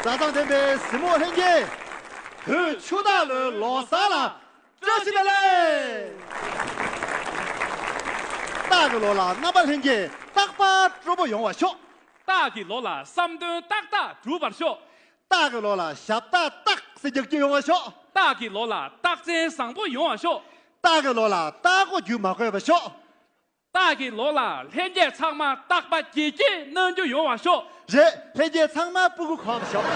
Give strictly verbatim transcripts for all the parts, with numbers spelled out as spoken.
ལ། ལ་གསང་ལྡན་པའི་གཟིགས་མོ་ལྷན་རྒྱས། བོད་ཆུ་སྟག་ལོའི་ལོ་གསར་ལ་བཀྲ་ཤིས་བདེ་ལེགས། སྟག་གི་ལོ་ལ་རྣམ་པ་ལྷན་རྒྱས་རྟག་པར་སྤྲོ་པོ་ཡོང་བར་ཤོག། སྟག་གི་ལོ་ལ་བསམ་དོན་ཏག་ཏག་འགྲུབ་པར་ཤོག། སྟག་གི་ལོ་ལ་ཞབས་སྟག་ཏག་སེ་རྒྱག་རྒྱུ་ཡོང་བར་ཤོག། སྟག་གི་ལོ་ལ་རྟགས་མཚན་བཟང་པོ་ཡོང་བར་ཤོག། སྟག་གི་ལོ་ལ་སྟག་སྒོ་རྒྱུ་མ་དགོས་པར་ཤོག། སྟག་གི་ལོ་ལ་ལྷན་རྒྱས་ཚང་མ་རྟག་པ་དགྱེས་དགྱེས་གནང་རྒྱུ་ཡོང་བར་ཤོག། རེད། ལྷན་རྒྱས་ཚང་མ་སྤུ་གུ་གོམས་ཤོག།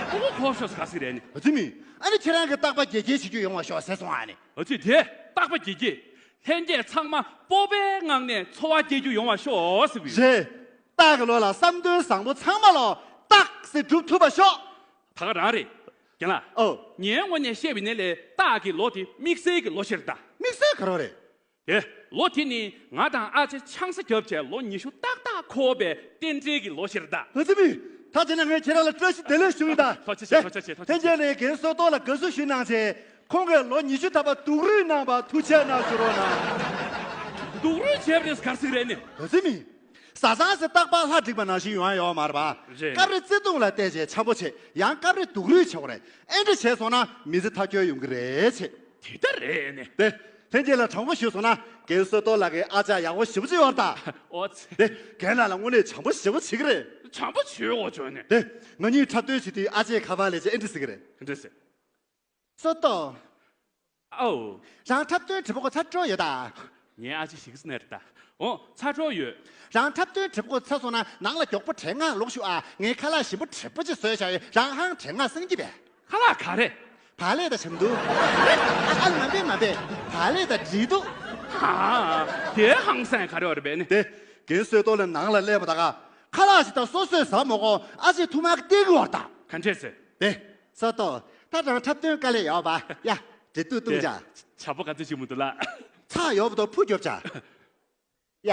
སྤུ་གུ་གོམས་ཤོག་ཟེར་ག་ཟིག་རེད་ནི། ཨ་ཙི་མི། ཨ་ནི་ཁྱེད་རང་གི་རྟག་པ་དགྱེས་དགྱེས་བྱེད་རྒྱུ་ཡོང་བར་ཤོག་ཟེར་སོང་ཨ་ནི། ཨ་ཙི་དེ་རྟག་པ་དགྱེས་དགྱེས། ལྷན་རྒྱས་ཚང་མ་སྤོབས་པའི་ངང་ནས་འཚོ་བ་སྐྱེལ་རྒྱུ་ཡོང་བར་ཤོག་ཟེར་བའི། རེད། སྟག་གི་ལོ་ལ་བསམ་དོན་བཟང་པོ་ཚང་མ་ལོ་ཏག་སེ་འགྲུབ་ཐུབ་པར་ཤོག། ད་ག་རང་རེད། རྒན་ལགས། ཨོ། ངའི་ངོས་ནས་བཤད་པ་ཡིན་ན་ལས་སྟག་གི་ལོ་དེ་དམིགས་བསལ་གྱི་ལོ་ཞིག་རེད་ད། དམིགས་བསལ་ག་རེ་རེད། དེ་ལོ་དེ་ནི་ང་དང་ཨ་ཅེ་ཆང་ས་བརྒྱབ་བྱས་ལོ་ཉི་ཤུ་ཏག་ཏག་འཁོར་བའི་རྟེན་འབྲེལ་གྱི་ལོ་ཞིག་རེད་ད། ཨ་ཙི་མི། ད་བྱས་ན་ངས་ཁྱེད་རང་ལ་བཀྲ་ཤིས་བདེ་ལེགས་ཞུ་ཡིན་ད། ཐུགས་རྗེ་ཆེ། ཐུགས་རྗེ་ཆེ། ཐུགས་རྗེ་ཆེ། ལྷན་རྒྱས་ནས་རྒན་བསོད་རྡོར་ལ་དགའ་བསུ་ཞུ་གནང་བྱས། ཁོང་གིས་ལོ་ཉི་ཤུ་ཐམ་པ་སྡུག་རུས་གནང་བར་ཐུགས་རྗེ་གནང་ཞུ་རོགས་གནང་། སྡུག་རུས་བྱས་པ་རེད་ག་ཟིག་རེད་ནི། ཨ་ཙི་མི། བཟའ་ཚང་ཟེར་རྟག་པར་ལྷ་བསྒྲིགས་པ་ནང་བཞིན་ཡོང་ཡ་ཡོད་མ་རེད་པ། རེད། སྐབས་རེ་བརྩེ་དུང་ལ་བལྟས་བྱས་འཆམ་པོ་བྱེད། ཡང་སྐབས་རེ་སྡུག་རུས་བྱེད་དགོས་རེད། ཨེ་འདྲ་བྱས་སོང་ན་མི་ཚེ་མཐའ་འཁྱོལ་ཡོང་གི་རེད་ཆེ། དེ་ལྟར་རེད་ནི། དེ། ལྷན་རྒྱས་ལ་དྲང་པོ་ཞུས་སོང་ན་རྒན་བསོད་རྡོར་ལགས་ཀྱི་ཨ་ཅག་ཡག་པོ་ཞེ་པོ་ཅིག་ཡོད་རེད་ད། ཨོ་ཙི། དེ། རྒན་ལགས་ལ་དངོས་གནས་བྱམས་པོ་ཞེ་པོ་བྱེད་ཀྱི་རེད། བྱམས་པོ་བྱེད་འོ་བྱོས་ནི། དེ། ང་གཉིས་འཁྲབ་སྟོན་བྱེད་དུས་ཨ་ཅེས་ཁ་པར་ལས་བྱས་ཨེ་འདྲ་ཟེར་གྱི་རེད། ཨེ་འདྲ་ཟེར། བསོད་རྡོར། ཨོ། རང་འཁྲབ་སྟོན་གྲུབ་པ་ཁོ་ཚར་འགྲོ་ཡོད་ད། ངའི་ཨ་ཅེ་ཞིག་ཟེར་ནས་རེད་ད། འོ་ཚར་འགྲོ་ཡོད། རང་འཁྲབ་སྟོན་གྲུབ་པ་ཁོ་ཚར་སོང་ན་ནང་ལ་མགྱོགས་པོ་དྲན་ངག་ཀློག་ཤོག་ཨ། ངས་ཁ་ལག་ཞིམ་པོ་དྲག་པོ་ཅིག་བཟོས་བཞག་ཡོད། རང་ཧང་དྲན་ངག་སང་གི་པས། ཁ་ལག་ག་རེ། བག་ལེབ་དང་བྱ་མདུང་། ཨ་ཨ་མ་པས་མ་པས། བག་ལེབ་དང་འབྲས་ཐུག་ཧ། དེ་ཧང་སང་ག་རེ་བ་རེད་པས་ནི། དེ། རྒན་བསོད་རྡོར་ལ་ནང་ལ་སླེབས་པ་ད་ག་ཁ་ལག་ཞིག་དང་སོ་སོས་ཟ་མ་དགོས་ཨ་ཅེ་ཐུག་མ་གི་སྟེར་གི་བར་ད། ག་འདྲས་ཟེར། དེ། བསོད་རྡོར། ད་རང་འཁྲབ་སྟོན་དཀའ་ལས་ཡོད་པ། ཡ། འབྲས་ཐུག་བཏུང་བྱ། བྱ་པོ་ག་ཚོད་ཞིག་མི་འདུག་ལ། ཚགས་ཡོད་པ་དང་ཕུ་རྒྱོབ་བྱ། ཡ།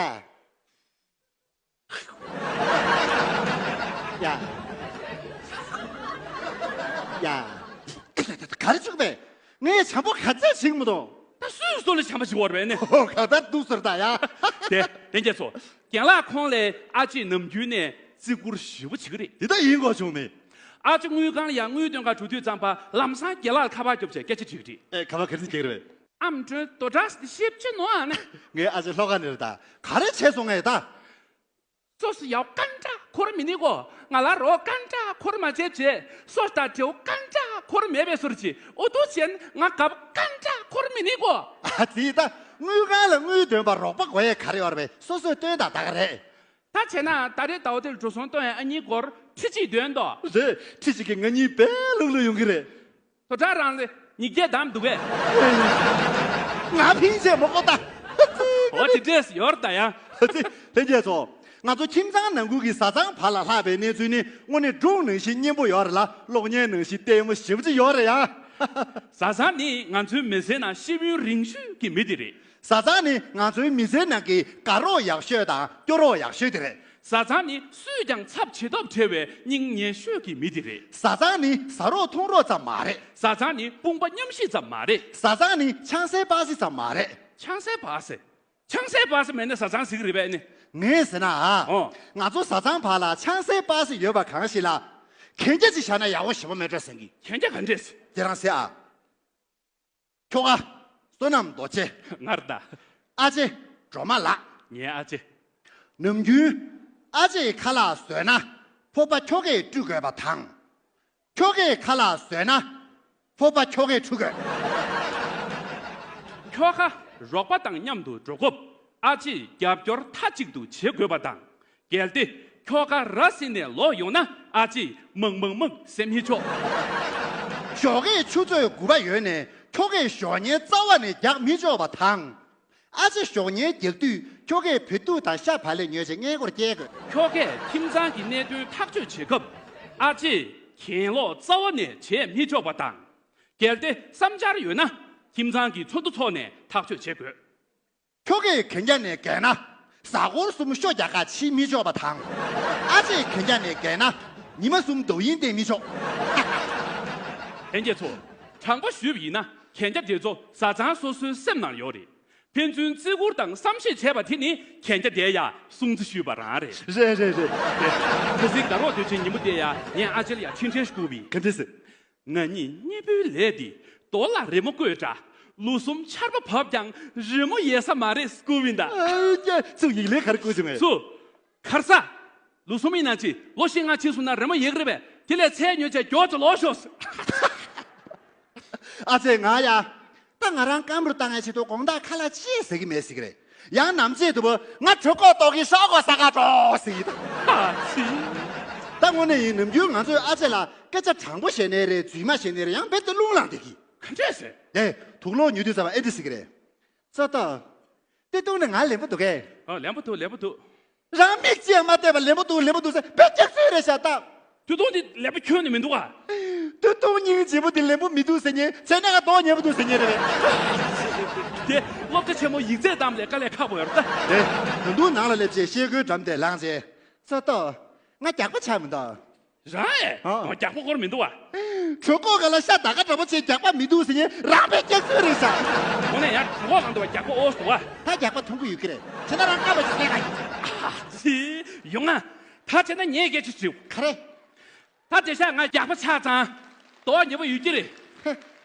ཡ། ཡ། ག་རེ་བྱུང་བས། ངས་བྱམས་པོ་ག་ཚད་བྱེད་མི་འདུག་ད་སུས་སུ་ལ་བྱམས་པོ་བྱེད་དགོས་རེད་པས་ནི། ཨོ་ག་ད་འདུག་ཟེར་ད་ཡ། དེ་ལྷན་རྒྱས་ཚོ། རྒན་ལགས་ཁོང་ལས་ཨ་ཅེས་ནམ་རྒྱུན་ནས་བརྩི་བཀུར་ཞེ་པོ་བྱེད་ཀྱི་རེད། དེ་ད་ཡིན་དགོས་བྱུང་ནི། ཨ་ཅེ་དངུལ་ཁང་ལ་ཡ་དངུལ་འདོན་ག་འགྲོ་དུས་ཙམ་པ་ལམ་སང་རྒན་ལགས་ལ་ཁ་པར་རྒྱོབ་བྱས་སྐད་ཆ་དྲིས་ཀྱི་རེད། ཨེ་ཁ་པར་ག་རེ་བྱེད་ཀྱི་རེད། ཨ་མ་དྲོན་དོ་དྲག་ཞིབ་ཅི་ནོ་ཨ་ན། ངའི་ཨ་ཅེ་ལྷོ་ཁ་ནས་རེད་ད། ག་རེ་བྱས་སོང་ངས་ད། སོ་སོ་ཡའོ་ཀན་ཀྲ་འཁོར་མི་ནི་གོ། ང་ལ་རོ་ཀན་ཀྲ་འཁོར་མ་བྱེད་བྱེད། སོ་ད་དྲེའུ་ཀན་ཀྲ་འཁོར་མེད་པའི་སོར་གྱི་ཨོ་ཏོ་ཅན་ང་གབ་ཀན་ཀྲ་འཁོར་མི་ནི་གོ། ཨ་ཙི་ད། དངུལ་ཁང་ལ་དངུལ་འདོན་པར་རོགས་པ་དགོས་ཡས་ག་རེ་ཡོད་རེད་པས། སོ་སོས་སྟོན་དང་ད་ག་རེད། ད་བྱས་ན་ད་རེས་ཟླ་བ་འདིར་འགྲོ་སོང་སྟོན་ཡས་ཨ་ནི་སྒོར་ཁྲི་གཅིག་འདོན་ཏོ། རེད། ཁྲི་གཅིག་གིས་ང་གཉིས་བལ་ལུག་ལུག་ཡོང་གི་རེད། དོ་དྲག་རང་ལས་ཉིས་བརྒྱ་བདམས་འདུག་གས། ང་ཕིང་ཆེ་མོ་ཀོ་ད། འོ་དེ་འདྲས་ཡོར་ད་ཡང་། ཨ་ཙི། ལྷན་རྒྱས་ཚོ། ང་ཚོ་ཁྱིམ་ཚང་ནང་ཁུལ་གྱི་བཟའ་ཚང་བར་ལ་ལྷག་པའི་གནས་ཚུལ་ནི་དངོས་གནས་སྒྲུང་ནང་བཞིན་སྙན་པོ་ཡོད་རེད་ལ་གློག་བརྙན་ནང་བཞིན་ལྟད་མོ་ཞེ་པོ་ཅིག་ཡོད་རེད་ཡ། བཟའ་ཚང་ནི་ང་ཚོའི་མི་ཚེའི་ནང་ཤེས་ཡོན་རིང་ཤོས་ཀྱི་མི་དེ་རེད། བཟའ་ཚང་ནི་ང་ཚོའི་མི་ཚེའི་ནང་གི་དགའ་རོགས་ཡག་ཤོས་དང་སྐྱོ་རོགས་ཡག་ཤོས་དེ་རེད། བཟའ་ཚང་ནི་སུས་ཀྱང་ཚབ་བྱེད་ཐབས་བྲལ་བའི་སྙིང་ཉེ་ཤོས་ཀྱི་མི་དེ་རེད། བཟའ་ཚང་ནི་ཟ་རོགས་འཐུང་རོགས་ཙམ་མ་རེད། བཟའ་ཚང་ནི་དཔུང་པ་མཉམ་གཤིབ་ཙམ་མ་རེད། བཟའ་ཚང་ནི་ཆང་སའི་པ་སེ་ཙམ་མ་རེད། ཆང་སའི་པ་སེ། ཆང་སའི་པ་སེ་མེད་ན་བཟའ་ཚང་ཟིག་རེད་པས་ནི། ངས་ཟེར་ན་ཨ། ཨོ། ང་ཚོ་བཟའ་ཚང་བར་ལ་ཆང་སའི་པ་སེ་ཡོད་པ་གང་ཞིག་ལ། གན་རྒྱ་ཅིག་བཞག་ན་ཡག་པོ་ཞེ་པོ་མེད་འགྲོ་ཟེར་གི། གན་རྒྱ་ག་འདྲས། དེ་རང་ཟེར་ཨ། ཁྱོ་ག་བསོད་ནམས་རྡོ་རྗེ། ངར་ད། ཨ་ཅེ་སྒྲོལ་མ་ལགས། ངའི་ཨ་ཅེ། ནམ་རྒྱུན་ཨ་ཅེས་ཁ་ལག་བཟོས་ན་ཕོར་པ་ཁྱོ་གས་བཀྲུ་དགོས་པ་དང་། ཁྱོ་གས་ཁ་ལག་བཟོས་ན་ཕོར་པ་ཁྱོ་གས་འཁྲུ་དགོས། ཁྱོ་ག་རོགས་པ་དང་མཉམ་དུ་འགྲོ་སྐབས་ཨ་ཅེས་རྒྱབ་སྐྱོར་མཐའ་གཅིག་ཏུ་བྱེད་དགོས་པ་དང་། གལ་ཏེ་ཁྱོ་ག་ར་བཟི་ནས་ལོག་ཡོང་ན་ཨ་ཅེས་མང་མང་མང་ཟེར་མི་ཆོག། ཞོགས་ཀས་ཆུ་ཚོད་དགུ་པ་ཡོལ་ནས་ཁྱོ་གས་ཞོགས་ཉལ་རྩ་བ་ནས་རྒྱག་མི་ཆོག་པ་དང་། ཨ་ཅེ་ཞོགས་ཉལ་རྒྱག་དུས་ཁྱོ་གས་བོད་ཐུག་དང་ཤ་བག་ལེབ་ཉོས་བྱས་སྔས་མགོར་བསྐྱལ་དགོས། ཁྱོ་གས་ཁྱིམ་ཚང་གི་གནད་དོན་ཐག་གཅོད་བྱེད་སྐབས་ཨ་ཅེས་གྱེན་ལོག་རྩ་བ་ནས་བྱེད་མི་ཆོག་པ་དང་། གལ་ཏེ་བསམ་འཆར་ཡོད་ན་ཁྱིམ་ཚང་གི་ཚོགས་འདུ་འཚོགས་ནས་ཐག་གཅོད་བྱེད་དགོས། ཁྱོ་གས་གན་རྒྱ་ནས་བརྒལ་ན། གཟའ་འཁོར་གསུམ་ཤོ་རྒྱག་ག་ཕྱིན་མི་ཆོག་པ་དང་། ཨ་ཅེས་གན་རྒྱ་ནས་བརྒལ་ན། ཉི་མ་གསུམ་དོ་དབྱིངས་བསྟན་མི་ཆོག། ལྷན་རྒྱས་ཚོ། དྲང་པོ་ཞུས་པ་ཡིན་ན་གན་རྒྱ་དེ་ཚོ་བཟའ་ཚང་སོ་སོའི་སེམས་ནང་ཡོད་རེད། ཕན་ཚུན་བརྩི་བཀུར་དང་བསམ་ཤེས་བྱས་པ་དེ་ནི་གན་རྒྱ་དེ་ཡ་སྲུང་བརྩི་ཞུས་པ་རང་རེད། རེད་རེད་རེད། ཁ་སང་དགའ་རོགས་དུས་ཆེན་ཉིན་མོ་དེ་ཡ་ངས་ཨ་ཅེ་ལ་ཡ་འཕྲིན་ཕྲན་ཞིག་བསྐུར་བས། ག་འདྲ་ཟེར། ང་གཉིས་གཉེན་པོའི་ལས་འདི་རྡོ་ལ་རི་མོ་བརྐོས་འདྲ། ལོ་གསུམ་ཆར་པ་བབས་ཀྱང་རི་མོ་ཡལ་ས་མ་རེད་བསྐུར་བས་ད། ཨ་ཀྱ་ཚུ་ཡིག་ལན་ག་རེ་བསྐུར་བྱུང་ངས། ཚུ། གར་ས། ལོ་གསུམ་ཡིན་ན་ཅི་ལོ་བཞི་ལྔ་ཕྱིན་སོང་ན་རི་མོ་ཡལ་གི་རེད་པས། དེ་ལས་ཚལ་ཉོས་བྱས་མགྱོགས་ཙམ་ལོག་ཤོག། ཨ་ཅེ་ང་ཡ། ད་ང་རང་སྐམ་རུ་བཏང་ཡ་ཆེད་དུ་དགོང་དག་ཁ་ལག་ཅི་ཟ་གི་མེད་ཟེར་གི་རེད། ཡང་ནམ་ཕྱེད་དུ་བུ་ང་གྲོད་ཁོག་ལྟོགས་ཀྱིན་ཤོག་གོ་ས་ག་འགྲོ་ཟེར་གི་ད། ཨ་ཙི། ད་དངོས་གནས་ཡིན། ནམ་རྒྱུན་ང་ཚོས་ཨ་ཅེ་ལ་སྐད་ཆ་དྲང་པོ་བཤད་ནའི་རེད། རྫུན་མ་བཤད་ནའི་རེད། ཡང་རྦད་དེ་རླུང་ལངས་བསྡད་གི། ག་འདྲས་ཟེར། དེ་དུག་སློག་ཉོ་དུས་ཙམ་པ་ཨེ་འདྲ་ཟེར་གི་རེད། ཙ་ད། ཏེ་ཏུང་ནི་ང་ལེན་པོ་འདུག་གས། ཨ་ལེན་པོ་འདུག་ལེན་པོ་འདུག་རང་མིག་ཅིག་ཡང་མ་བལྟས་པར་ལེན་པོ་འདུག་ལེན་པོ་འདུག་ཟེར་དཔེ་སྐྱག་རྫུན་རེད་ཤག་ད། ཏེ་ཏུང་འདི་ལེན་པོ་ཁྱོན་ནས་མི་འདུག་ཨ། ཏེ་ཏུང་སྙིང་རྗེ་པོ་འདི་ལེན་པོ་མི་འདུག་ཟེར་མཁན་བྱས་ན་ང་མདོག་ཉེས་པོ་འདུག་ཟེར་མཁན་རེད་པས། དེ་སློབ་གྲྭ་ཆེན་མོ་ཡིག་ཚད་བདམས་ལས་དཀའ་ལས་ཁག་པོ་ཡོད་རེད་ད། དེ་ད་དུང་ནང་ལ་སླེབས་རྗེས་ཤེལ་སྒོའི་འགྲམ་དེ་ལངས་རྗེས། ཙ་ཏོ། ང་རྒྱགས་པ་ཆགས་མི་འདུག་རང་ཨེ། ཨ། ཨོ་རྒྱགས་པ་སྐོར་མི་འདུག་བ། གྲོད་ཁོག་སྒང་ལ་ཤ་ད་ག་འདྲ་པོ་བྱས་རྒྱགས་པ་མི་འདུག་ཟེར་མཁན་རང་པའི་སྐྱག་རྫུན་རེད་ཤག་དངོས་གནས་ཡང་གྲོད་ཁོག་གང་འདུག་བ། རྒྱགས་པ་ཨོ་འདུག་བ། ད་རྒྱགས་པ་འཐུང་གི་ཡོད་ཀྱི་རེད། བྱས་ན་རང་སྐམ་པ་ཞིག་ལས་ཀ་ཡིན། ཨ་ཙི། ཡོང་ང་། ད་བྱས་ན་ངས་སྐད་ཆ་དྲིས། ག་རེ། ད་དེང་སང་ང་རྒྱགས་པ་ཆགས་ཙང་། མདོག་ཉེས་པོ་ཡོད་ཀྱི་རེད། ཧེ།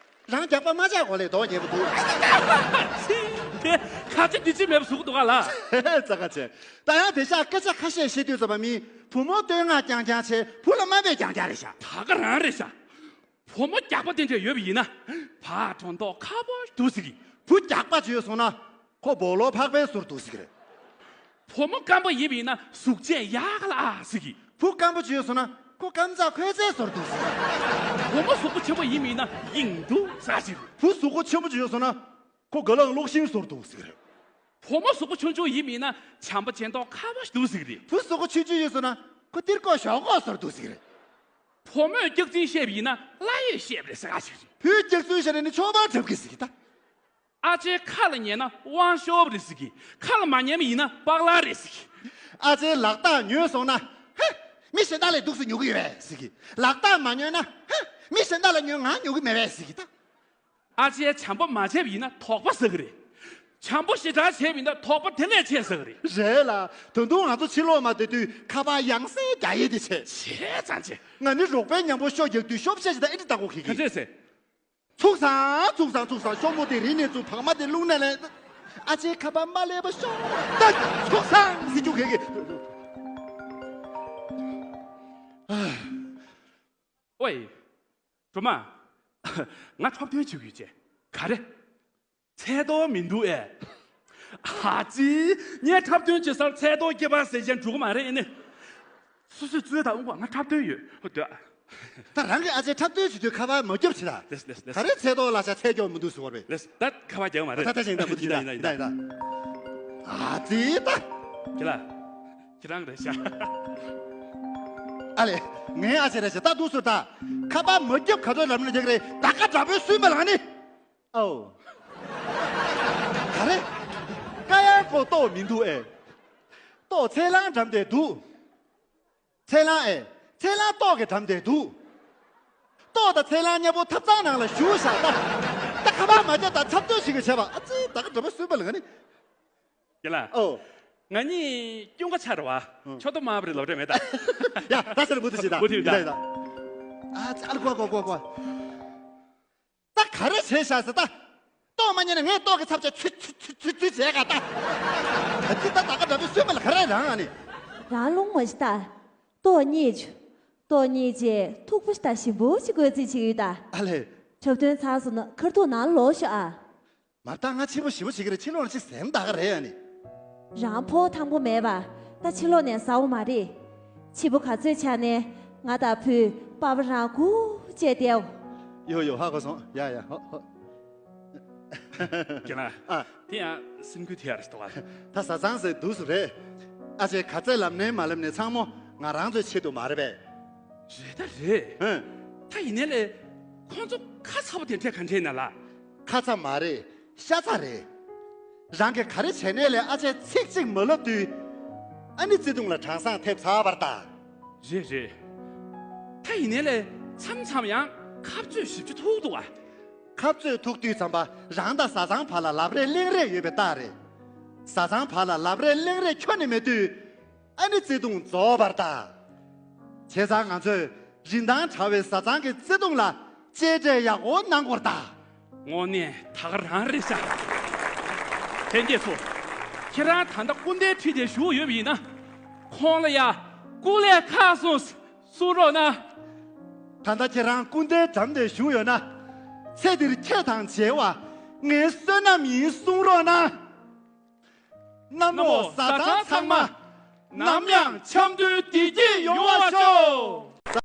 རང་རྒྱགས་པ་མ་ཆགས་གོང་ལས་མདོག་ཉེས་པོ་འདུག་ཨ་ཙི། དེ་ཁ་ཆེ་འདི་ཅི་མེད་པ་ཟུག་འདུག་ག་ལ། ཙག་ཁ་ཆེ། ད་ཡང་དེང་སང་སྐད་ཆ་ཁ་ཤས་བཤད་དུས་ཙམ་པ་མི་བུ་མོ་བསྟོད་བསྔགས་རྐྱང་རྐྱང་བྱས། བུ་ལ་དམའ་འབེབས་རྐྱང་རྐྱང་རེད་ཤག་ད་ག་རང་རེད་ཤག་བུ་མོ་རྒྱགས་པ་དེ་འདྲ་ཡོད་པ་ཡིན་ན། ཕར་འགྲོ་མདོག་ཁ་པོ་འདུག་ཟེར་གི། བུ་རྒྱགས་པ་ཅིག་ཡོད་སོང་ན། ཁོ་སྦོ་ལོགས་ཕག་པའི་ཟུར་འདུག་ཟེར་གི་རེད། བུ་མོ་སྐམ་པོ་ཡིན་པ་ཡིན་ན་གཟུགས་བྱད་ཡག་ག་ལ་ཨ་ཟེར་གི། བུ་སྐམ་པོ་ཅིག་ཡོད་སོང་ན་ཁོ་སྐམ་ཚག་ཁོལ་ཚའི་ཟུར་འདུག་ཟེར་གི། བུ་མོ་གཟུགས་པོ་ཆེན་པོ་ཡིན་པ་ཡིན་ན་དབྱིངས་འདུག་ཟེར་གི། བུ་གཟུགས་པོ་ཆེན་པོ་ཅིག་ཡོད་སོང་ན་ཁོ་དགའ་ལགས་གློག་ཤིང་ཟུར་འདུག་ཟེར་གི་རེད། བུ་མོ་གཟུགས་པོ་ཆུང་ཆུང་ཡིན་པ་ཡིན་ན་བྱམས་པོ་སྦྱིན་མདོག་ཁ་པོ་ཞིག་འདུག་ཟེར་གི་རེད། བུ་གཟུགས་པོ་ཆུང་ཆུང་ཡོད་སོང་ན་ཁོ་ཏིར་ཀོ་ཞོག་ཀོ་ཟུར་འདུག་ཟེར་གི་རེད། བུ་མོས་སྐྱག་རྫུན་བཤད་པ་ཡིན་ན་ལྷ་ཡོད་བཤད་པ་རེད་ཟེར་ག་ཞིག་རེད། བུས་སྐྱག་རྫུན་བཤད་ན་ནི་མཆོད་པ་འཁྲབ་གི་ཟེར་གི་ད། ཨ་ཅེ་ཁ་ལ་ཉན་ན་དབང་ཤོར་བ་རེད་ཟེར་གི། ཁ་ལ་མ་ཉན་པ་ཡིན་ན་པགས་ལ་རེད་ཟེར་གི། ཨ་ཅེ་ལག་རྟགས་ཉོས་སོང་ན། ཧེ། མི་གཞན་དག་ལས་སྡུག་ས་ཉོ་གི་ཡོད་པས་ཟེར་གི། ལག་རྟགས་མ་ཉོས་ན། ཧེ། མི་གཞན་དག་ལས་ཉོས་ང་ཉོ་གི་མེད་པས་ཟེར་གི་ད། ཨ་ཅེ་བྱམས་པོ་མ་བྱས་པ་ཡིན་ན་དོགས་པ་ཟ་གི་རེད། བྱམས་པོ་ཞེ་དྲག་བྱས་པ་ཡིན་ན་དོགས་པ་དེ་ལས་ཆེ་ཟ་གི་རེད། རེད་ལ། ད་དུང་ང་ཚོ་ཕྱི་ལོགས་མ་བསྡད་དུས་ཁ་པར་ཡང་སེ་རྒྱག་ཡས་དེ་བྱས། བྱས་ཙང་བྱས། ང་ནི་རོགས་པའི་མཉམ་པོ་ཤོ་རྒྱག་དུས་ཤོབ་བཤད་ཅིག་དང་ཨེ་འདྲ་ལྟ་གོ་གི་གི། ག་ཚོད་ཟེར། ཚུགས་སང་ཚུགས་སང་ཚུགས་སང་། ཤོག་མོ་དེ་རི་ནས་བཙུགས། བག་མ་དེ་རླུང་ནས་ལེན། ཨ་ཅེ་ཁ་པར་མ་ལས་པ་ཤོག་ད་ཚུགས་སང་ཟེར་རྒྱུ་ག་གི། ཨོའི། སྒྲོལ་མ། ང་འཁྲབ་སྟོན་བྱེད་ཀྱི་ཡོད་ཅེ། ག་རེ། ཚལ་ཏོག་མི་འདུག་ཨེ། ཨ་ཙི། ངས་འཁྲབ་སྟོན་བྱེད་སར་ཚལ་ཏོག་སྐྱེས་པ་ཟེར་གྱིན་འགྲོ་གི་མ་རེད་ཨེ་ནི། སོ་སོས་རྩོད་དང་དབུགས་པ། ང་འཁྲབ་སྟོན་ཡོད་ཨོ་སྡོད། ད་རང་གི་ཨ་ཅེ་འཁྲབ་སྟོན་བྱེད་དུས་ཁ་པར་མ་རྒྱབ་བྱེད་ད། ལེས་ལེས་ལེས། ག་རེ་ཚལ་ཏོག་ལ་ཤ་ཚལ་སྐྱོག་མི་འདུག་ཟེར་བ་རེད། ལེས། ད་ཁ་པར་རྒྱག་མ་རེད། ད་ད་ད་ཞིང་ད་མུ་ཏིག་ཡིན་ད་ཡིན་ད་ཡིན་ད་ཡིན་ད། ཨ་ཙི་ད། ཁྱེད་ལ། ཁྱེད་རང་རེད་ཤག་ཨ་ལེ། ངའི་ཨ་ཅེ་རེད་ཤག་ད་འདུག་སོ་ད། ཁ་པར་མ་རྒྱབ་ག་ཚོད་ལབ་ན་རྒྱག་རེད། ད་ཀ་དྲག་པོའི་སུན་པ་ལངས་ནི། ཨོ། ག་རེ། ཀ་ཡང་ཁོ་ཏོག་མི་འདུག་ཨེ། ཏོག་ཚལ་སླང་འགྲམ་དེ་འདུག་ཚལ་སླང་ཨེ། ཚལ་སླང་ཏོག་གི་འགྲམ་དེ་འདུག་ཏོག་དང་ཚལ་སླང་མཉམ་པོ་ཐབ་ཚང་ནང་ལ་བཞུགས་བཞག་ད། ད་ཁ་པར་མ་རྒྱབ་ད་འཁྲབ་སྟོན་ཞིག་གི་བྱས་པ། ཨ་ཙི། ད་ཀ་དྲག་པོའི་སུན་པ་ལངས་ནི། རྒན་ལགས། ཨོ། ང་གཉིས་སྐྱོན་ཁ་ཆགས་རེད་བ། ཨང་། ཕྱོགས་མདོག་དམར་པོ་རེད་ལབ་རེད་མེད་ད། ཡ་ད་ཆ་ལ་མུ་མཐུད་བྱེད་ད། མུ་མཐུད་ད། ཡིན་ད་ཡིན་ད། ཨ་ཙི། ཨ་ལ་ཀོ་ཀོ་ཀོ་ཀོ། ད་ག་རེ་བྱས་ཤག་ཟེར་ད། ཏོག་མ་རྙེད་ན་ངས་ཏོག་གི་ཚབ་བྱས་ཚུ་ཚུ་ཚུ་ཚུ་བྱས་ག་ད། ད་ཅི་ད་ད་ཀ་འདྲ་པོའི་སུན་པ་ལ་ག་རེ་རང་ཨ་ནི། རང་རླུང་མ་བཞི་ད། ཏོག་རྙེད་བྱུང་། ཏོག་རྙེད་རྗེས་མཐུག་པོ་ཞིག་དང་ཞིམ་པོ་ཞིག་དགོས་རྩིས་བྱེད་ཀྱི་ཡོད་ད། ཨ་ལས། འཁྲབ་སྟོན་ཚར་སོང་ན་ཁ་ཐུག་ནང་ལོག་ཤོག་ཨ། མར་ད་ང་ཕྱི་པོ་ཞིམ་པོ་བྱེད་ཀྱི་རེད། ཕྱི་ལོགས་ལ་ཅིག་ཟན་ད་ག་རེད་ཨ་ནི། རང་ཕོ་ཐང་པོ་མེད་པ། ད་ཕྱི་ལོགས་ནས་ཟ་འོ་མ་རེད། ཕྱི་པོ་ག་ཚོད་ཆགས་ནས་ང་དང་བུས་པ་པ་རང་སྒུག་བྱས་བསྡད་འོ། ཡོ་ཡོ། ཧ་གོ་སོང་། ཡ་ཡ། ཧོ་ཧོ། རྒན་ལགས། ཨ། དེ་ཡང་སེམས་འགུལ་ཐེབས་ཡ་རེད་ཟེར་བ། ད་བཟའ་ཚང་ཟེར་འདུག་སུ་རེད། ཨ་ཅེ་ག་ཚད་ལབ་ནའི་མ་ལབ་ནའི་ཚང་མ་ང་རང་ཚོའི་ཆེད་དུ་མ་རེད་པས། རེད་ད་རེད། ཧུན། ད་ཡིན་ནའི་ལས། ཁོང་ཚོ་ཁ་ཚ་པོ་དེ་འདྲས་ག་འདྲས་ན་ལ། ཁ་ཚ་མ་རེད། ཤ་ཚ་རེད། རང་གིས་ག་རེ་བྱས་ནའི་ལས་ཨ་ཅེ་ཚིག་གཅིག་མ་ལབ་དུས། ཨ་ནི་བརྩེ་དུང་ལ་གྲང་སང་ཐེབས་ཚར་བར་ད། རེད་རེད། ད་ཡིན་ནའི་ལས་མཚམས་མཚམས་ཡང་ཁ་རྩོད་ཞིབ་ཆ་ཐུག་འདུག་ཨ། ཁ་རྩོད་ཐུག་དུས་ཙམ་པ་རང་དང་བཟའ་ཚང་བར་ལ་ལབ་རེས་གླེང་རེས་ཡོད་པའི་རྟགས་རེད། བཟའ་ཚང་བར་ལ་ལབ་རེས་གླེང་རེས་ཁྱོན་ནས་མེད་དུས། ཨ་ནི་བརྩེ་དུང་རྫོགས་པར་གདའ། བྱས་ཙང་ང་ཚོས་རིན་ཐང་བྲལ་བའི་བཟའ་ཚང་གི་བརྩེ་དུང་ལ་གཅེས་སྤྲས་ཡག་པོ་གནང་དགོས་རེད་ད། དངོས་གནས་ད་ག་རང་རེད་ཤག་ལྷན་རྒྱས་ཚོ། ཁྱེད་རང་ད་ལྟ་སྐུ་མདུན་ཁྲིད་དེ་བཞུགས་ཡོད་པ་ཡིན་ན། ཁོང་ལ་ཡ་སྐུ་ལས་ཁག་སོང་གསུང་རོགས་གནང་། ད་ལྟ་ཁྱེད་རང་སྐུ་མདུན་འགྲམ་དེ་བཞུགས་ཡོད་ན། ཚེ་འདིར་ཁྱེད་དང་མཇལ་བ་ངའི་བསོད་ནམས་ཡིན་གསུང་རོགས་གནང་། གནམ་འོག་བཟའ་ཚང་ཚང་མ། ནམ་ཡང་འཆམ་མཐུན་བདེ་སྐྱིད་ཡོང་བར་ཤོག